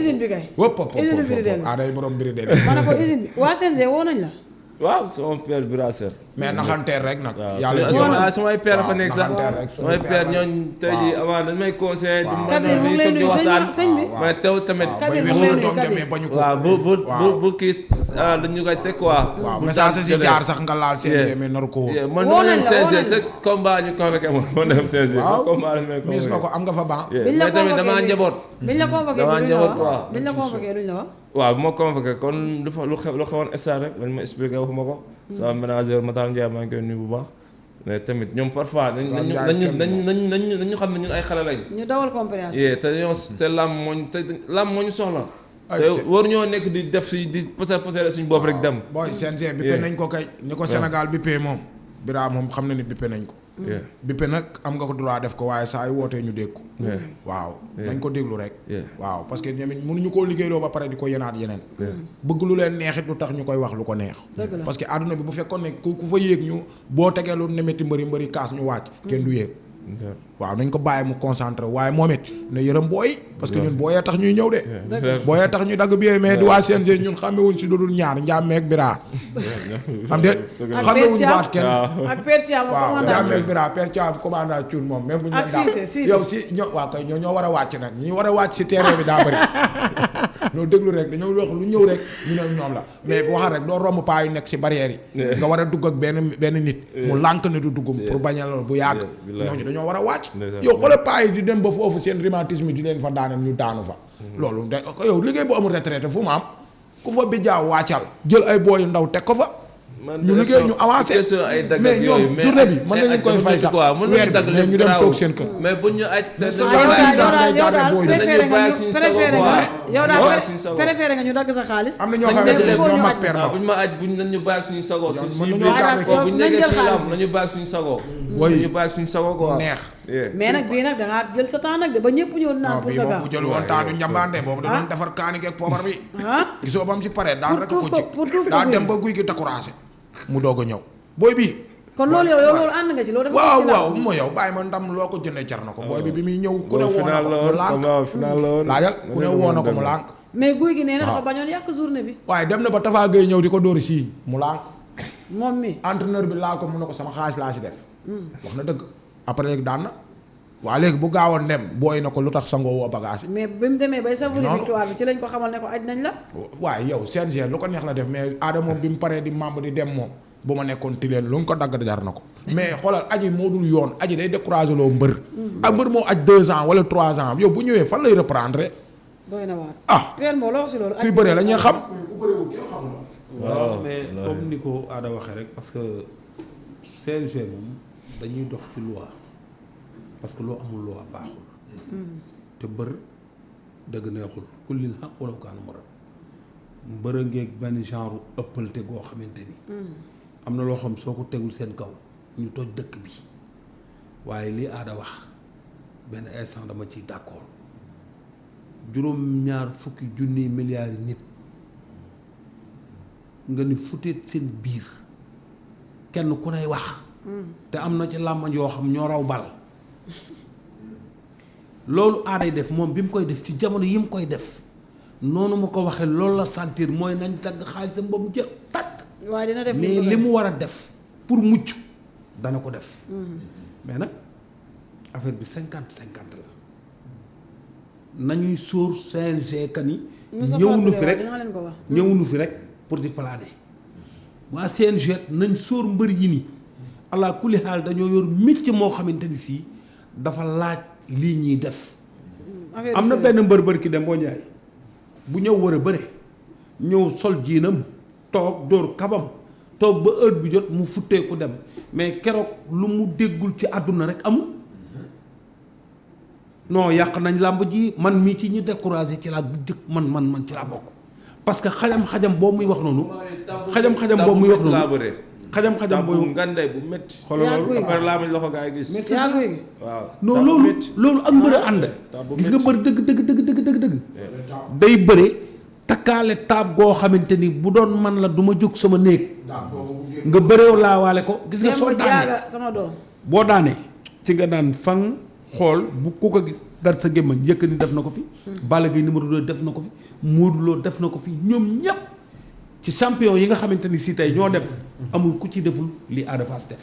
usine bi kay. usine bi de day borom biri de. ma ne ko usine bi waa CNG woo nañ la. waaw sama père Bira Sène. mais naxanteer rek nag. yàlla samay père fa nekk sax samay père ñooñu tey jii avant dañ may conseillé. kat bi mu ngi lay nuyu sëñ bi mais teew tamit. kat bi mu ngi lay nuyu kat bi waaw bu kii dañu koy teg quoi. waaw message si jaar sax nga laal CNG mais naru ko woon. man dama dem CNG c'est combat ñu convoqué ma ma dem CNG. combat la may mis nga ko am nga fa ban. mais tamit damaa njaboot. biñ la convoqué damaa njaboot waaw biñ la convoqué luñ la wax. waaw bu ma convoqué kon lu xewoon stade rek lañ ma expliqué waxuma ko. sama manager Matar Ndiaye maa ngi koy nuyu bu baax. mais tamit ñoom parfois nañu xam ne ñun ay xale lañ. ñu dawal compréhension. te ñoo te lam moo ñu soxla. te war ñoo nekk di def si di pësal suñu bopp rek dem. booy CNG bippe nañ ko kay. ni ko Sénégal bippee moom. Bira moom xam na ni bippe nañ ko. bippe nag am nga ko droit def ko waaye saa yu wootee ñu dégg ko. waaw nañ ko déglu rek. waaw parce que ñoom mënuñu koo liggéeyloo ba pare di ko yenaat yeneen. bëgg lu leen neexit lu tax ñu koy wax lu ko neex. parce que àdduna bi bu fekkoon ne ku fa yéeg ñu boo tegee lu nemeti mbëri kaas ñu wàcc kenn du yéeg. waaw nañ ko bàyyi mu concentré waaye moom it ne yërëm booy parce que ñun booyee tax ñuy ñëw de. booyee tax ñuy dagg bi mais di waa CNG ñun xamewuñ si dudul ñaar Ndiameeg Bira. xam de xamewuñ waat kenn. ak Père Thiam waaw Ndiameeg Bira Père Thiam commandant Thioune moom même bu ñu yow si waaw kay ñoo war a wàcc nag ñi war a wàcc si terrain bi daa bëri ñoo déglu rek dañoo wax lu ñëw rek ñu ne ñoom la mais waxal rek doo romb paa yu nekk si barrière yi nga war a dugg ak benn nit mu lànk ne du duggum pour bañal bu yàgg ñooñu dañoo war a wàcc yow xoolal paa yi di dem ba foofu seen rhumatisme di leen fa daaneel ñu daanu fa loolu da yow liggéey bu amul retraité fu mu am ku fa bijjaaw wàccal jël ay booyu ndaw teg ko fa ñu liggéey ñu avancé mais ñoom journée bi mën nañu koy fay sax weer bi mais ñu dem toog seen kër mais bu ñu aj yow daal préféré nga ñu dagg sa xaalis am na ñoo xamante ne ñoo mag père bu ñu ma aj buñ nañu bàyyi suñu sago mën nañoo garder ko bu ñu nekkee suñu lam nañu bàyyi suñu sago nañu bàyyi suñu sago quoi neex mais nag bii nag da ngaa jël sa temps nag de ba ñëpp ñëw naan pour boobu jël woon temps du njambaande boobu da doon defar kaani geeg poobar bi gisoo ba mu si pare daal rek ko ci daa dem ba guy gi découragé mu doog a ñëw booy bii kon loolu yow loolu ànd nga ci loolu dafa waaw moo yow bàyyi ma ndam loo ko jëndee car na ko booy bi muy ñëw ku ne woo na ko mu lànk laajal ku ne woo na ko mu lànk mais guy gi nee na dafa bañoon yàq journée bi waaye dem na ba Tafa Gueye ñëw di ko dóori siiñ mu lànk moom mi entraîneur bi laa ko mun na ko sama xaalis laa si def wax na dëgg après léegi daan na waa léegi bu gaawoon dem booy na ko lu tax sangoo woo bagage yi mais bi mu demee bay savourer victoire bi ci lañ ko xamal ne ko aj nañ la waaye yow CNG lu ko neex la def mais aada moom bi mu paree di membre di dem moom bu ma nekkoon ti leen lu nga ko dagg jar na ko mais xoolal aji moo dul yoon aji day découragé loo mbër ak mbër moo aj 2 ans wala 3 ans yow bu ñëwee fan lay reprendre doy na waar Père moo la wax si loolu kuy bëree la ñuy xam waaw mais comme ni ko aada waxee rek parce que CNG moom dañuy dox ci loi parce que loo amul loi baaxul te mbër dëgg neexul kullil xaq wala kaana muran mbër a ngeeg benn genre ëppalte goo xamante ni am na loo xam soo ko tegul seen kaw ñu toj dëkk bi waaye lii aada wax benn instant dama ciy d'accord juróom-ñaar fukki junniy milliards yi nit nga ni futeet seen biir kenn ku nay wax te am na ci làmmañ yoo xam ñoo raw bal loolu aaday def moom bi mu koy def ci jamono yi mu koy def noonu ma ko waxee loolu la sentir mooy nañ dagg xaalisam ba mu jël tàkk waaye dina def mais li mu war a def pour mucc dana ko def mais nag affaire bi 50-50 la nañuy sóor CNG kan yi ñëwuñu fi rek ñëwuñu fi rek pour di planer waa CNG nañ sóor mbër yi ni allah kulli xaal dañoo yor métier moo xamante ni si dafa laaj lii ñuy def am na benn mbër ki dem boo njaay bu ñëw war a bëre ñëw sol jiinam toog dóor kabam toog ba heure bi jot mu futteeku dem mais keroog lu mu déggul ci àdduna rek amul non yàq nañ làmb ji man mii ci ñi découragé ci laa jëkk man ci laa bokk parce que xajam boobu muy wax noonu xajam boobu muy wax noonu xajam boobu ngande bu métti xoolal loolu après laa loxo gaa yi gis waaw non loolu ak mbër a ànd gis nga bër dëgg day bëre takkaale taab goo xamante ni bu doon man la du ma jóg sama néeg nga bëreew laawaale ko gis nga soo daanee sama doom boo daanee ci nga daan fan xool bu ku ko gis dar sa gémmañ Yékini def na ko fi. Balla Gaye numéro 2 def na ko fi. Modou Lo def na ko fi ñoom ñëpp ci champion yi nga xamante ni si tey ñoo dem amul ku ci deful li Ada Fass def.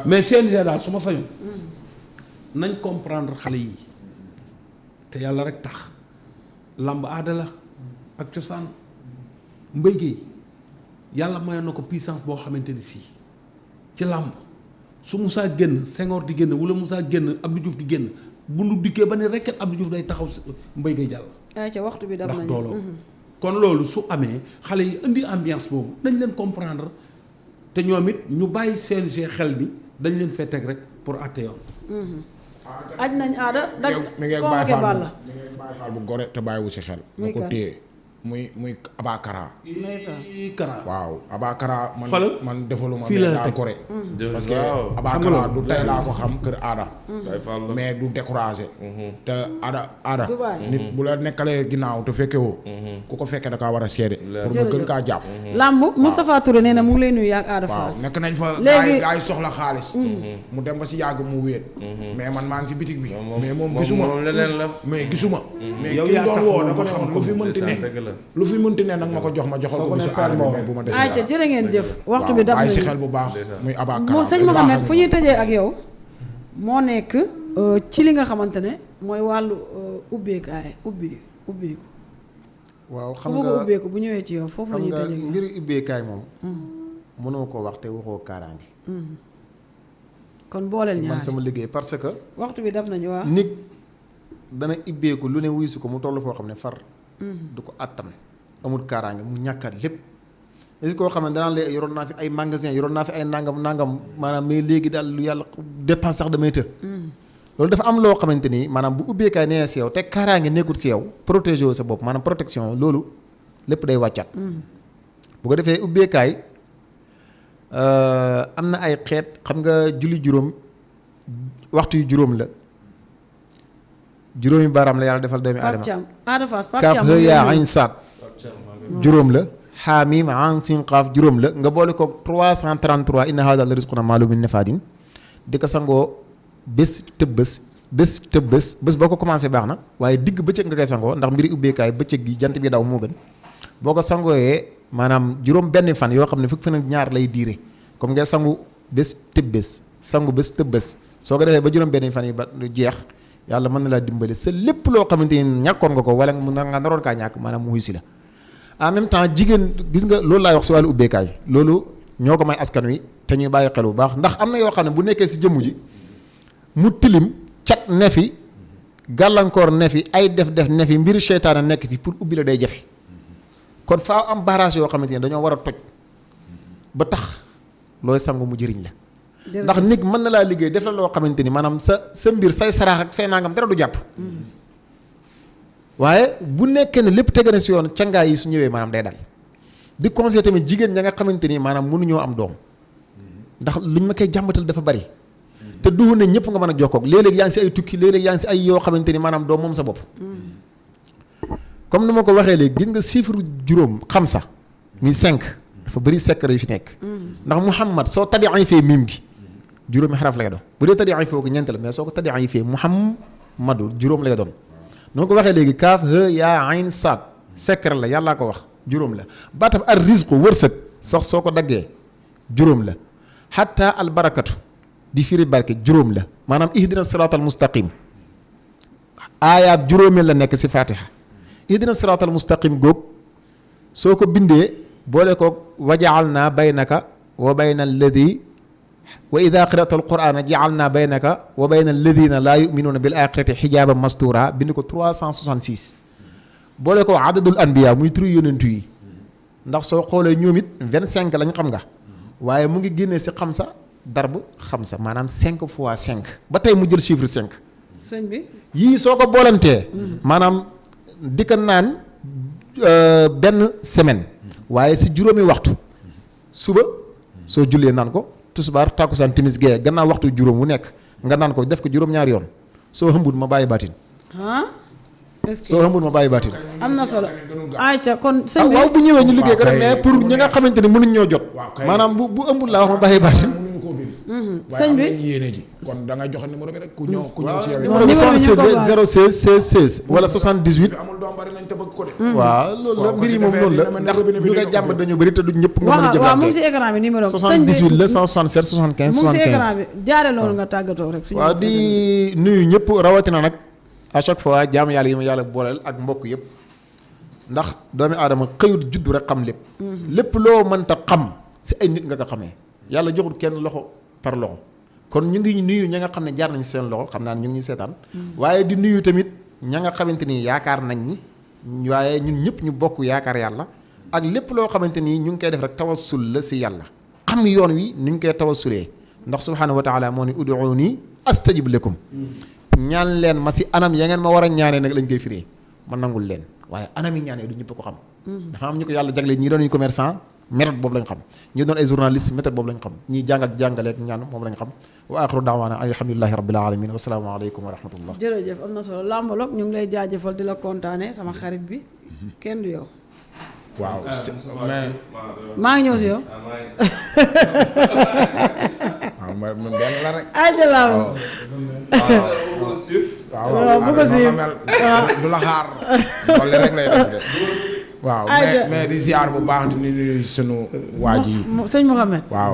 mais CNG daal su ma sañoon. nañ comprendre xale yi te yàlla rek tax lamb aada la ak cosaan Mbaye Guèye yàlla mayoon na ko puissance boo xamante ni si ci làmb su Moussa génn Senghor di génn wala Moussa génn Abdou Diouf di génn bu nu dikkee ba ne rekk Abdou Diouf day taxaw Mbaye Guèye jàll. ay ca waxtu bi dam nañu ndax dooloo kon loolu su amee xale yi indi ambiance boobu dañ leen comprendre te ñoom it ñu bàyyi CNG xel ni dañ leen fee teg rek pour àtte yoon. aj nañ Ada dag mi ngi bàyyi faal bu gore te bàyyiwu si xel. muy ko téye muy Abakara. Kara waaw Abakara man defaluma fii mais la daa teg gore parce que Abakara du tey laa ko xam kër Ada mais du découragé te Ada nit bu la nekkalee ginnaaw te fekke woo ku ko fekkee da kaa war a seede pour nga gën kaa jàpp lamb Moustapha Touré nee na mu ngi lay nuyu yaak Ada waaw Fass nekk nañ fa gaa yi soxla xaalis mu dem ba si yàgg mu wéet mais man maa ngi ci bitig bi mais moom gisuma mais gisuma mais ki doon woo da ko ne woon lu fi mënti ne lu fi mënti ne nag ma ko jox ma joxal ko bisu aada bi mais bu ma desee ay ca jërë ngeen jëf waxtu bi dab bàyyi si nañu xel bu baax muy Abakara moo sëñ Mohamed fu ñuy tëjee ak yow moo nekk ci li nga xamante ne mooy wàllu ubbeekaay ubbeeku waaw xam nga nga ubbeeku bu ñëwee ci yow foofu la ñuy xam nga tëjee mbiru ubbeekaay moom mënoo ko wax te waxoo kaaraange kon booleel si man ñaari sama liggéey parce que waxtu bi dab nañu waaw nit dana ubbeeku lu ne wuy si ko mu toll foo xam ne far du ko àttan amul kaaraange mu ñàkkaat lépp est koo xam ne danaan la yoroon naa fi ay magasin yoroon naa fi ay nangam maanaam mais léegi daal lu yàlla dépense sax damay të loolu dafa am loo xamante ni maanaam bu ubbeekaay nee si yow te kaaraange nekkul si yow protéger sa bopp maanaam protection loolu lépp day wàccaat bu ko defee ubbeekaay am na ay xeet xam nga julli juróom waxtu yu juróom la juróomi baaraam la yàlla defal doomi aadama kaaf ha yaa ayn saat juróom la xaamim an sin qaaf juróom la nga boole ko 333 inna haada la rizquna maalumin nafaadin di ko sangoo bés tëb bés boo ko commencé baax na waaye digg bëccëg nga koy sangoo ndax mbiri ubbeekaay bëccëg gi jant bi daw moo gën boo ko sangooyee maanaam juróom benn fan yoo xam ne fukki fan ak ñaar lay diire comme ngay sangu bés tëb bés sangu bés tëb bés soo ko defee ba juróom benn fan yi ba lu jeex yàlla mën na laa dimbali sa lépp loo xamante ni ñàkkoon nga ko wala nga naroon kaa ñàkk maanaam mu si la en même temps jigéen gis nga loolu laay wax si wàllu ubbeekaay loolu ñoo ko may askan wi te ñuy bàyyi xel bu baax ndax am na yoo xam ne bu nekkee si jëmm ji mu tilim cat ne fi gàllankoor ne fi ay def ne fi mbiri seytaane nekk fi pour ubbi la day jafe kon faaw am barrage yoo xamante ni dañoo war a toj ba tax looy sangu mu jëriñ la ndax nit mën na laa liggéey def la loo xamante ni maanaam sa mbir say saraax ak say nangam dara du jàpp waaye bu nekkee ne lépp tege na si yoon cangaay yi su ñëwee maanaam day dal di conseiller tamit jigéen ña nga xamante ni maanaam mënuñoo am doom ndax luñ ma koy jàmbatal dafa bari te duhu ne ñëpp nga mën a jokkoog léeg-léeg yaa ngi si ay tukki léeg-léeg yaa ngi si ay yoo xamante ni maanaam doom moom sa bopp comme ni ma ko waxee léegi gis nga chiffre juróom xam sa muy 5 dafa bëri secret yu fi nekk ndax Muhammad soo tadi ay fee miim gi juróomi xaraf lay doon bu dee tadi ay fee ko ñeent la mais soo ko tadi ay fee Muhammadu juróom lay doon noo ko waxee léegi kaaf ha yaa ayn saad secret la yàllaa ko wax juróom la baatam ar rizqu wërsëg sax soo ko daggee juróom la hatta al barakatu di firi barke juróom la maanaam ihdina siraatal mustaqim aayaab juróomeel la nekk si fatiha ihdina siraatal mustaqim góog soo ko bindee boole ko wajaal naa baynaka wa bayna alladi wa ida qirata alqurana jaal naa baynaka wa bayna alladina laa yuminuuna bil axirati xijaaban mastura bind ko 366 boole ko adadul anbiya muy turu yonentu yi ndax soo xoolee ñoom it 25 lañ xam nga waaye mu ngi génnee si xam sa darb xam sa maanaam 5 fois 5 ba tey mu jël chiffre 5 sëñ bi yii soo ko boolantee maanaam dikka naan benn semaine waaye si juróomi waxtu suba soo jullee naan ko tusbaar tàkkusaan timis gee gannaaw waxtu juróom wu nekk nga naan ko def ko juróom-ñaari yoon soo xëmbul ma bàyyi baatin soo xëmbul ma bàyyi baatin am na solo ayca kon sëñ bi waaw bu ñëwee ñu liggéey ko rek mais pour ñi nga xamante ni mënuñ ñoo jot maanaam bu ëmbul laa wax ma bàyyi baatin sëñ bi waaye am nañu yéene ji kon da ngay joxe numéro bi rek ku ñëw si yow. numéro bi 76 016 16 wala 78. fi amul doom bari nañ te bëgg ko de. waaw loolu la mbir yi moom noonu la ndax ñu nga jàmb dañu bëri te du ñëpp nga mën a jëflante. waaw mu ngi si écran bi numéro 78 la 167 75 75 mu ngi si écran bi jaare loolu nga tàggatoo rek. waaw di nuyu ñëpp rawatina nag à chaque fois jaam yàlla yi ma yàlla booleel ak mbokk yëpp ndax doomi aadama xëyut juddu rek xam lépp. lépp loo mënta xam si ay nit nga ko xamee yàlla joxul kenn loxo par loxo kon ñu ngi nuyu ña nga xam ne jaar nañ seen loxo xam naa ñu ngi seetaan. waaye di nuyu tamit ña nga xamante ni yaakaar nañ ni waaye ñun ñëpp ñu bokk yaakaar yàlla ak lépp loo xamante ni ñu ngi koy def rek tawassul la si yàlla xam yoon wi ni ñu koy tawassulee ndax subhaanahu wa taala moo ni ud'uuni astajib lakum ñaan leen ma si anam ya ngeen ma war a ñaanee nag lañ koy firee ma nangul leen waaye anam yi ñaanee du ñëpp ko xam. dafa am ñu ko yàlla jagleel ñi doon ñu commerçant méthode boobu lañ xam ñi doon ay journaliste méthode boobu lañ xam ñi jàng ak jàngale ak ñaan moom lañ xam wa axiru daawaana alhamdulillahi rabbil alamin wa salaamu aleykum wa rahmatullah. jërëjëf am na solo Lambalog ñu ngi lay jaajëfal di la kontaane sama xarit bi kenn du yow. waaw mais. maa ngi ñëw si yow. waaw man benn la rek. ayca Lamb. waaw bu ko siif du la xaar loolu rek lay def. waaw mais di ziar bu baax di nuyu sunu waa ji. sëñ Mouhamed. waaw